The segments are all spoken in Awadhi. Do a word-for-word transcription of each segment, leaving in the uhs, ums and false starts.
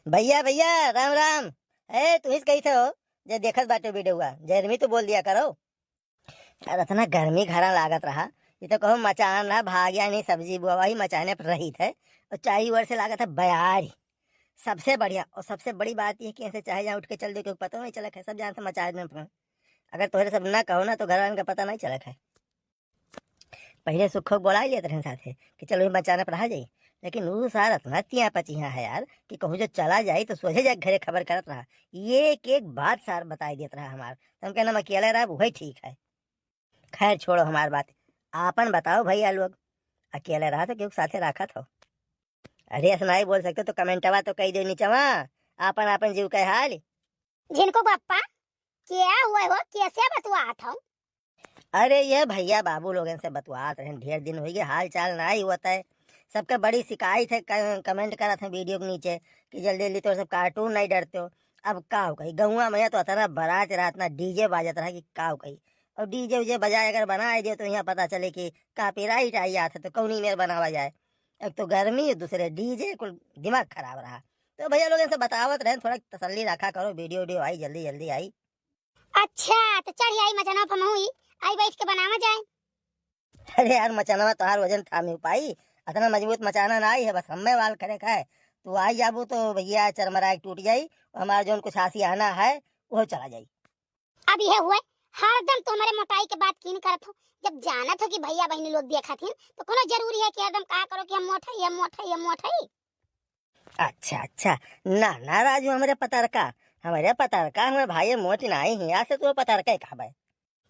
भैया, भैया, राम राम। ए, तू ही कही थे हो, जे देखत बाटे वीडियोवा, जहरमी तो बोल दिया करो। यार, इतना गर्मी घरा लागत रहा, ये तो कहो मचान रहा, भाग्या नहीं, सब्जी बुआ वही मचाने पर रही थे। और चाही ओर से लागत है बयारी, सबसे बढ़िया। और सबसे बड़ी बात ये कि ऐसे चाहे जहाँ उठ के चल दे, क्यों पता नहीं चला है, सब जानते मचान में अपना। अगर तोहरे सब ना कहो ना, तो घर वालन का पता नहीं चला है। पहिले सुखो बोला लेत रहन साथे कि चलो, ई बचाना पढ़ा जाई, लेकिन ऊ सार इतना तिया पचिया है यार कि कहूँ जो चला जाई तो सोझे जाके घरे खबर करत रहा। ये एक एक बात सार बताई देत रहा हमार, तो हम कहना, "हम अकेले रहब, वही ठीक है।" खैर, छोड़ो हमार बात, आपन बताओ भैया लोग, अकेले रहा तो क्यों साथे राखत हो? अरे, ऐसा नहीं बोल सकते तो कमेंटवा तो कही दो नीचवा, आपन आपन जीव के हाल। झिनकू बप्पा, क्या हुआ हो, कैसे बतुआत हो? अरे, ये भैया बाबू लोगन से बतुआत रहन, ढेर दिन होइ गए, हाल चाल नाई होत है। सबके बड़ी शिकायत है, क-, कमेंट करत हैं वीडियो के नीचे कि जल्दी जल्दी तोर सब कार्टून नहीं डरते हो। अब का हो कही, गौवा में तो अतना बारात रात ना डीजे बाजत रहा कि का हो कही। और डीजे उजे बजाए अगर बनाए दियो तो यहाँ पता चले कि कॉपीराइट आई जात है, तो कौनी मेर बनावा जाए। एक तो गर्मी, दूसरे डीजे, कुल दिमाग खराब रहा। तो भैया लोगन से बतावत रहन, थोड़ा तसल्ली रखा करो, वीडियो वीडियो आई, जल्दी जल्दी आई। अच्छा, तो चढ़ आई मचानवा पर, हमहू आई बैठ के बनावा जाए। अरे यार, मचानवा तोहार वजन थामी पाई, इतना मजबूत मचाना ना आई है, बस हमें वाल करे का है। तू आई जाबू तो भैया चरमरा के टूट जाई, और हमारा जौन कुछ आसियाना है, वो चला जाई। अब यह हुए, हरदम तू हमारे मोटाई के बात कीन करत हो, जब जानत हो कि भैया बहनी लोग देखत हिन, तो कोनो जरूरी है कि हरदम कहा करो कि हम मोट हई, हम मोट हई, हम मोट हई? अच्छा, अच्छा। ना, ना राजू, हमरे पतरका, हमरे पतरका, हमरे भाई मोट नाई है, आज से तू पतरका ही कहबे।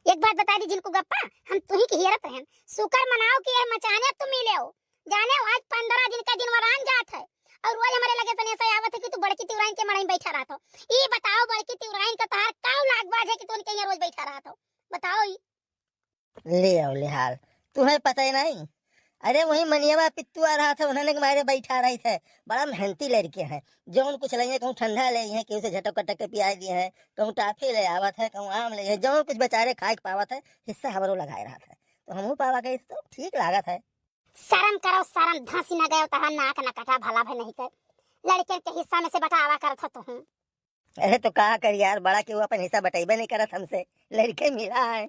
एक बात बता दी झिनकू गप्पा, हम तुही के हेरत रहन, शुक्र मनाओ कि यह मचाने तू मिले हो। जाने हो, आज पंद्रह दिन का दिन वरान जात है, और रोज हमारे लगे सनेसा आवत है कि तू बड़की तिवराइन के मड़ई में बैठा रहत हो। ई बताओ, बड़की तिवराइन का तहार का लाग बाज है कि तू उनके यहाँ रोज बैठा रहत हो? बताओ ई। ले आओ ले हाल, तुम्हें पता ही नहीं। अरे, वही मनियावा पित्तू आ रहा था, उन्होंने के मारे बैठा रही थे। बड़ा मेहनती लड़के हैं, जौन कुछ लेंगे, कहूँ ठंडा ले हैं, केहू से झटक कटक के पिया दिए हैं, कहूँ टाफी ले आवत है, कहूँ आम ले हैं, जौन कुछ बेचारे खाए के पावत है, हिस्सा हमरो लगाए रहा था, तो हमहू पावा गए, तो ठीक लागत है। शर्म करो शर्म, धांसी न गयो तहार नाक न कटा, भला भई नहीं कर, लड़कन के हिस्सा में से बटावा करत हो तुहूँ। अरे तो का करी यार, बड़ा केहू अपन हिस्सा बटइबे नहीं करत हमसे, लड़के मिला है।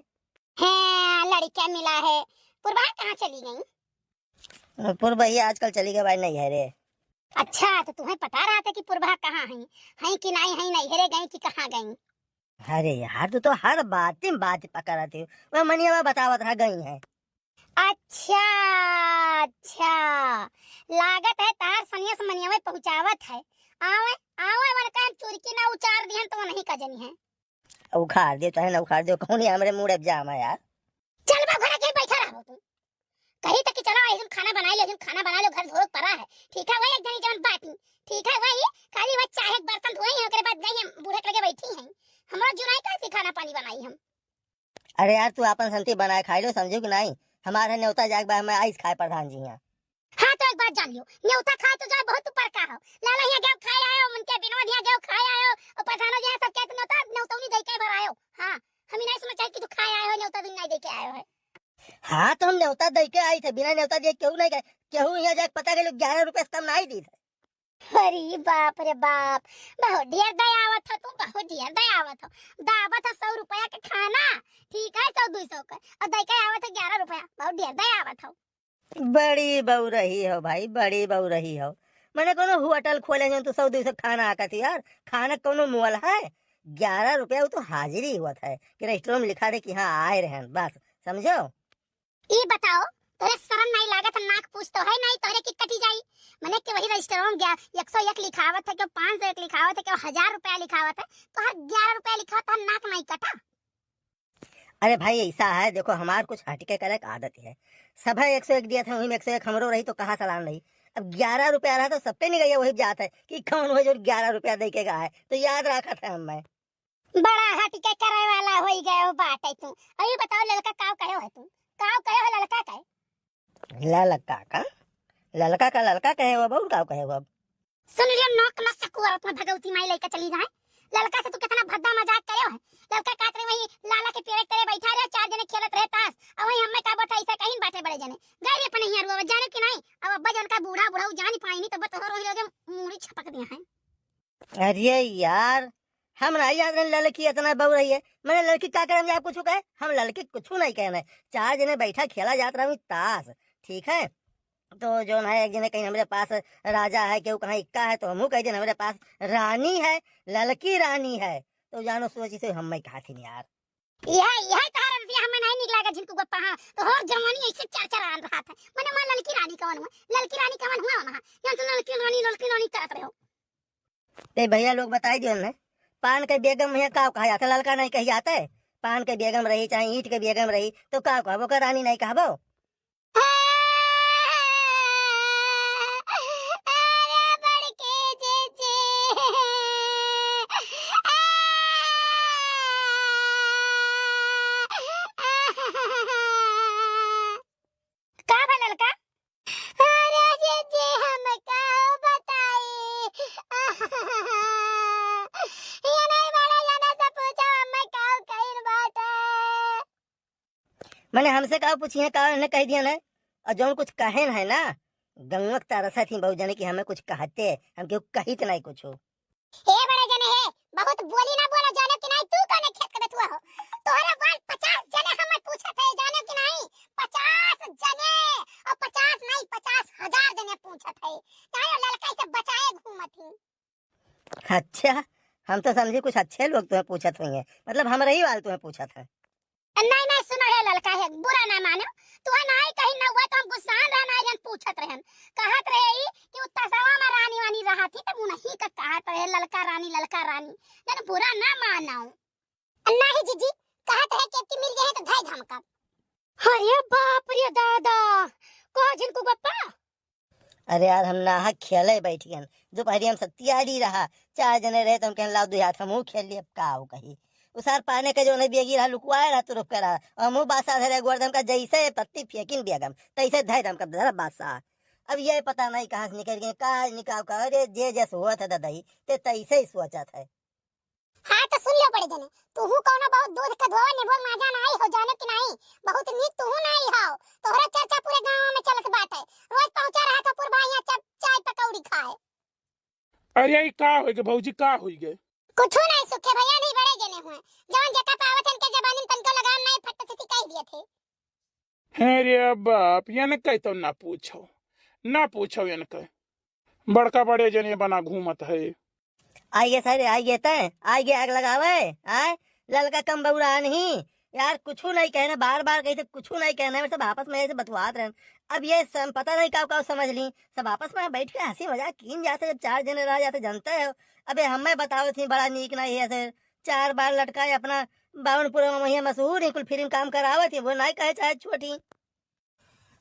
हैं, लड़के मिला है। पुरबा कहाँ चली गई? पुरबहिया आजकल चली गई भाई नैहरे। अच्छा, तो तुम्हें पता रहा था कि पुरबा कहाँ है, है कि नहीं है, नैहरे गई कि कहाँ गई? अरे यार, तू तो हर बात में बात पकड़त हो। वह मनियावा बतावत रहा गई है। अच्छा, अच्छा, लागत है तार सनिया से मनियावे पहुँचावत है। आवे, आवे, वन का हम चुरकी ना उचार दिहन तो नहीं का जनी है। उखाड़ दे, चाहे ना उखाड़ दे, कौन ही हमरे मुड़े जाम है यार। चल बा घरे के बैठा रहो तू। कही तक कि चलो, एक दिन खाना बना लो, एक दिन खाना बना लो, घर धोए पड़ा है। ठीक है, वही एक जनी जवन बाटी। ठीक है, वही खाली वह चाहे के बर्तन धोई है, ओकरे बाद गई हम बूढ़े के लगे बैठी हैं। हमरा जुराई का थी खाना पानी बनाई हम। अरे यार, तू आपन संती बनाए खाई लो, समझो कि नहीं? हमारे न्योता जाए के बाद हमें आइस खाए प्रधान जी यहाँ। हाँ, तो एक बात जान लियो, न्योता खाए तो जाए बहुत ऊपर का हो। लाला यहाँ गयो खाए आयो, उनके विनोद यहाँ गयो खाए आयो, और प्रधानो जी यहाँ सब कहते न्योता, न्योतौनी दे के भर आयो। हाँ, हम ही नहीं सुनना चाहिए कि तू खाए आए हो, न्योता नहीं दे के आए हो है। हाँ, तो हम न्योता दे के आई थे, बिना न्योता दिए केहू नहीं गए, केहू यहाँ जाके पता के लोग ग्यारह रुपए से कम नहीं दी थे। अरे बाप रे बाप, बहुत ढेर दयावत हो तू, बहुत ढेर दयावत हो। दावत हो सौ रुपया के खाना, ठीक है, सौ दो सौ का, और दे के आवत हो ग्यारह रुपया, बहुत ढेर दयावत हो। बड़ी बउरही हो भाई, बड़ी बउरही हो। मने कोनो होटल खोले जौन तू सौ दो सौ खाना आकत हो यार, खाना कोनो मोल है? ग्यारह रुपया वो तो हाजिरी हुआ था कि रजिस्टरों में लिखा दे कि हाँ आए रहन, बस, समझो। ई बताओ, तोरे शरम नाई लागत है, नाक पूछ तो है नाई तोरे की कटी जाई। मने के वही रजिस्टरों में गया, एक सौ एक लिखावत है, केहू पाँच सौ एक लिखावत है, केहू हजार रुपया लिखावत है, तोहर ग्यारह रुपया लिखावत है, नाक नाई कटा। अरे भाई, ऐसा है, देखो, हमार कुछ हटके करे के आदत है। सब है एक सौ एक दिया था, वही में एक सौ एक हमरो रही तो कहाँ सलाम रही। अब ग्यारह रुपया रहा तो सबके निकल गया, वही जात है कि कौन हो जो ग्यारह रुपया दे के गया है, तो याद रखा था हम मैं। बड़ा हटके करे वाला होई गयो बाटे तू। अभी बताओ ललका काव कहे हो तू? काव कहे हो ललका का? ललका का? ललका का ललका कहे हो अब, और काव कहे हो अब? सुन लियो, नोक न सकू और अपना भगवती माई लइका चली जाए। ललका से तू कितना भद्दा मजाक करे हो। ललका कात रे वही लाला के पेड़ तले बैठा रहे, चार जने खेलत रहे ताश, और वही हमें का बैठा ऐसा कहीं बाटे बड़े जने। गए रे अपने हियाँ रुआ, जाने कि नहीं? अब अब्बा जन का बूढ़ा बूढ़ा उ जानी पाई नहीं, तब तो रोही लोगे मूड़ी छपक दिया है। अरे यार, हम नाहीं जानत रहन ललकी इतना बउरई है। मने ललकी का करम जाब कुछु कहे? हम ललकी कुछु नाहीं कहन है। चार जने बैठा खेला जात रहा तास, ठीक है? तो जौन है, एक जने कहिन हमरे पास राजा है, केहू कहा इक्का है, तो हमहू कहि देन हमरे पास रानी है, ललकी रानी है। तो जानो सोची से हम कहा थी यार। यह, यह तोहार रतिया हमें नाहीं निक लागे झिनकू बप्पा, हाँ। तोहर जवानी ऐसे चरचरान रहत है। मने वहाँ ललकी रानी कवन हुआ? ललकी रानी कवन हुआ वहाँ? यहाँ से ललकी रानी, ललकी रानी करत रहो। ते भइया लोग बताई दियो ने, पान के बेगम यहाँ का कहा जाता? ललका नाहीं कही जाता है? पान के बेगम रही, चाहे ईंट के बेगम रही, तो का कहबो, का रानी नाहीं कहबो? अरे बड़के जीजी। का भा ललका? अरे जीजी, हम का बताई? ये नाहीं बड़ा जाना से पूछो, हम का कहिन बाटे। मने हमसे का पूछिहैं, का इन्हें कहि दिहन है? और जौन कुछ कहेन है ना, गंगक तरसत ही बहुत जने कि हमें कुछ कहते, हम केहू कहित नाहीं कुछ हो। हे बड़े जने हे, बहुत बोली ना बोलो, जानो कि नाहीं तू कौने खेत के बेटुआ हो? तोहरे बाल पचास जने हमें पूछत है, जानो कि नाहीं? पचास जने, और पचास नाहीं, पचास हजार जने पूछत है। काहे ललका से बचाए घूमत ही? अच्छा, हम तो समझी कुछ अच्छे लोग तुम्हें पूछत होइहैं, मतलब हमरे ही वाल तुम्हें पूछत है। नाहीं, नाहीं, सुनो हे ललका, हे बुरा ना मानो, तुम्हें नाहीं कही ना हुआ तो हम गुस्सान रहा, नाहीं रहन पूछत रहन, कहत रहे ई कि उ तसवा में रानी वानी रहा थी, तब उन्हीं का कहत रहे ललका रानी, ललका रानी, जन बुरा ना मानो। नाहीं जीजी, कहत रहे कि, कि मिल गए हैं तो धाई धमका। अरे बाप रे दादा, कहो झिनकू बप्पा। अरे यार, हम नाहक खेले बैठ गए, दोपहरिया में सब तैयारी रहा, चार जने रहे तो हम कहन लाओ दो हाथ हमहू खेल लिए, अब का हो कही। उ सार पाने के जौन बेगी रहा, लुकवाए रहा, तुरुप के रहा, हमहू बासा धरे गोर दम का, जैसे पत्ती फेंकिन बेगम तैसे धै दम का धरा बासा। अब ये पता नाहीं कहाँ से निकल गए, का निकाल का, अरे जे जस हुआ था ददई, ते तैसे ही सोचा था। हाँ, तो सुन लो बड़े जने, तुहू कौनो बहुत दूध के धोवा नेबुआ माजा नाहीं हो, जानो कि नाहीं? बहुत नीक तुहू नाहीं हो। तोहरा चर्चा पूरे गाँव में चलत बाटे। रोज पहुँचा रहा था पुरबा यहाँ चा-, चाय पकौड़ी खाए। अरे, ई का होई गे भौजी, का होई गे? कुछू नाहीं सुखे भैया, नाहीं बड़े जने हुए। जवन जेका पावत है, इनके जबानी में तनको लगाम नाहीं, फट से कह दिए थे। हे रे बाप, यन कह तो ना पूछो, ना पूछो यन कह। बड़का बड़े जने बना घूमत है। आइए सारे, आइए तय, आइए आग लगावे, आय, ललका कम बउरा नहीं। यार, कुछू नाहीं कहना, बार बार कही थे, कुछू नाहीं कहना, सब आपस में ऐसे बतवात रहन। अब ये सम-, पता नाहीं का, का समझ ली, सब आपस में बैठ के हँसी मजाक कीन जाते, जब चार जने रह जाते, जानते हो। अबे हमें बताओ थी, बड़ा नीक नाहीं है, ऐसे चार बार लटकाए अपना बावनपुर में वहीं मशहूर ही, कुल फिल्म काम करावत ही, वो नाहीं कहे चाहे छोटी।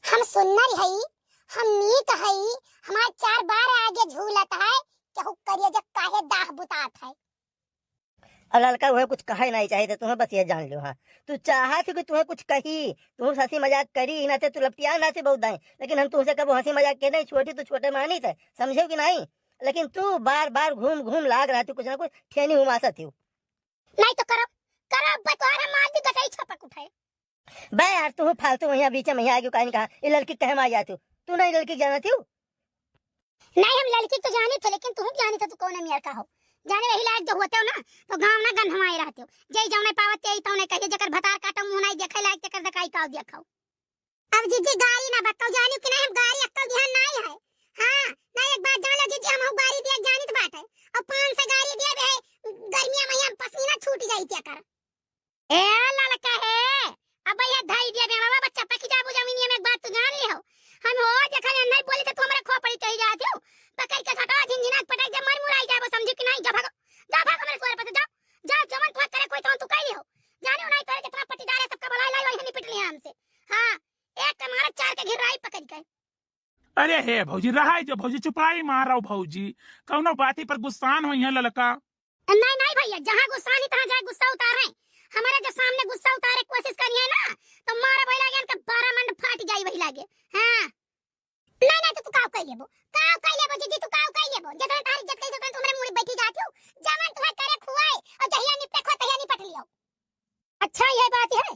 हम सुन्नर हई, हम नीक हई, हमार चार बार आगे झूलत है, केहू करिया जब काहे दाह बुतात है। अब ललका उहे कुछ कहे नाहीं चाहिए, तो तुम्हें बस ये जान लो, हाँ, तू चाहत हो कि तुम्हें कुछ कही, तुम हँसी मजाक करी, ना ते तू लपटिया ना ते बहुत दाई, लेकिन हम तुमसे कबो हँसी मजाक के नाहीं, छोटी तो छोटे मानी थे, समझे कि नाहीं? लेकिन तू बार बार घूम घूम लाग रहा, तू कुछ ना कुछ ठेनी हुमासत हो। नाहीं तो करो, करो, बतवार हम मार दी, गटई छपक उठे। बे यार, तू फालतू वहीं बीच में आगे काहे नहीं कहा, ये लड़की कहे में आ जाती हो, तू नहीं लड़की जानती हो? नाहीं, हम लड़की तो जानी थे, लेकिन तू जानी थे, तू कौन है मियर का हो? जाने वही लायक जो होते हो ना, तो गाँव ना गंधमाए रहते हो। जय जौने पावत, यही तौने कहिए, जकर भतार काटो, मुँह नाहीं देखे लायक, जकर दकाई काव देखो। अब जीजी गारी ना बक्कौ, जानियो कि नाहीं, हम गारी अक्कौ दिहन नाहीं है। हाँ, ना एक बात जान लो जीजी, हम गारी दिया जानित बाटे। और पान से गारी दिया बे, गर्मिया में हम पसीना छूट जाई क्या कर। ए ललका हे, अब ये धाई दिया बे, बाबा बच्चा पकी जाबू जमीनिया में, एक बात तू जान लिहो। हम हो देखा जान नहीं बोली तो तू हमारे खोपड़ी कही जाती हो। पकड़ के सटा झिनझिना पटक दे, मर मुराई जाबो, समझी कि नाहीं? जा भागो, जा भागो मेरे कुआरे पर से, जाओ, जाओ, जमन तू करे कोई तो तू कह लिहो। जानियो नाहीं तोरे जितना पट्टीदार है सबका बुलाई लाई, वही निपट लिया हमसे। हाँ, एक के मारे चार के घिराई पकड़ के। अरे हे भौजी, रहाई जो भौजी, चुपाई मारो भौजी, कौनो बाती पर गुस्सान होइहैं ललका। नाहीं, नाहीं भैया, जहाँ गुस्सा नहीं तहाँ जाए गुस्सा उतारे। हमारे जो सामने गुस्सा उतारे कोशिश करिए ना, तो मारा वही लागे, इनका बारह मंड फाट जाई वही लागे। हाँ। नाहीं, नाहीं, तो तू काव कह लेबो, काव कह लेबो जीजी, तू काव कह लेबो, जितना तारी इज्जत कही, उतना तुम्हारे मुड़ी बैठी जाती हो, जवन तुम्हें करे खुआए, और जहिया निपटे खो, तहिया निपट लियो। अच्छा, ये बात है।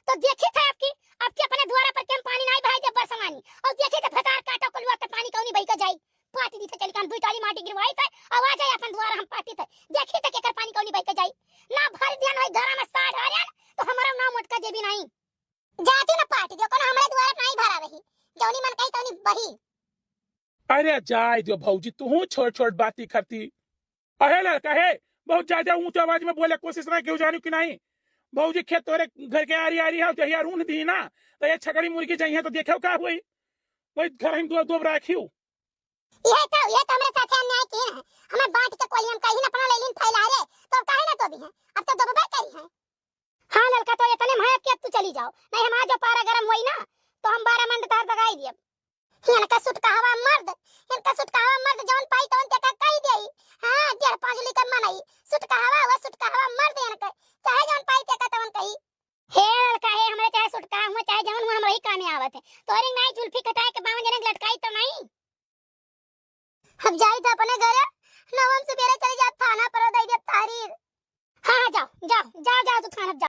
तो देखी थे आपकी, आपके अपने द्वारा पर के हम पानी नाहीं बहाई दे बरसवानी। और देखी थे भतार काटो कलुआ के पानी कौनी बही का जाई। पाटी दी थे चली काम दुई टाली माटी गिरवाई थे अब आ जाए अपन दुआर, हम पाटी तक देखी तक एकर पानी कौनी बह के जाई। ना भर दिया ना घर में साढ़ आ रहा, तो हमारा नाम मोटका जेबी नहीं। जाती ना पाटी जो कोनो हमारे दुआर नहीं भरा रही, जौनी मन कही तौनी बही। अरे जाए दियो भौजी, तू छोट छोट बाती करती। अहे लड़का हे, बहुत ज्यादा ऊंच आवाज में बोले कोशिश ना क्यों जानू कि नहीं। भौजी खेत तोरे घर के आरी आरी है, जहिया रूंध दी ना, तो ये छकड़ी मुर्गी जइहे तो देखे का हुई, वही घर हम दो दो राखियो। यह तो, यह तो हमरे साथे अन्याय किए हैं, हमें बांट के कोलियम कहीं अपना ले लीन फैला रे, तो अब काहे ना तो भी है, अब तो दबबे करी है। हाँ ललका, तो इतने में है कि अब तू चली जाओ, नहीं हमारा जो पारा गरम हुई ना, तो हम बारह मंड तार दगाई दियब। इनका सुटकाहवा मर्द, इनका सुटकाहवा मर्द जौन पाई तौन तेका कही देई। हाँ, डेढ़ पाँच लीटर मनई, सुटकाहवा हुआ, सुटकाहवा मर्द इनका, चाहे जौन पाई तेका तौन कही। हे ललका हे, हमरे चाहे सुटका हुआ, चाहे जौन हुआ, हम वही काम में आवत है। तोरे नाई जुल्फी कटाए के बावन जने लटकाई तो नहीं। अब जाई तो अपने घरे, नवम सुबेरे चली जा थाना पर दे दे तहरीर। हाँ, हाँ, जाओ, जाओ, जाओ, जाओ, तू थाना जाओ।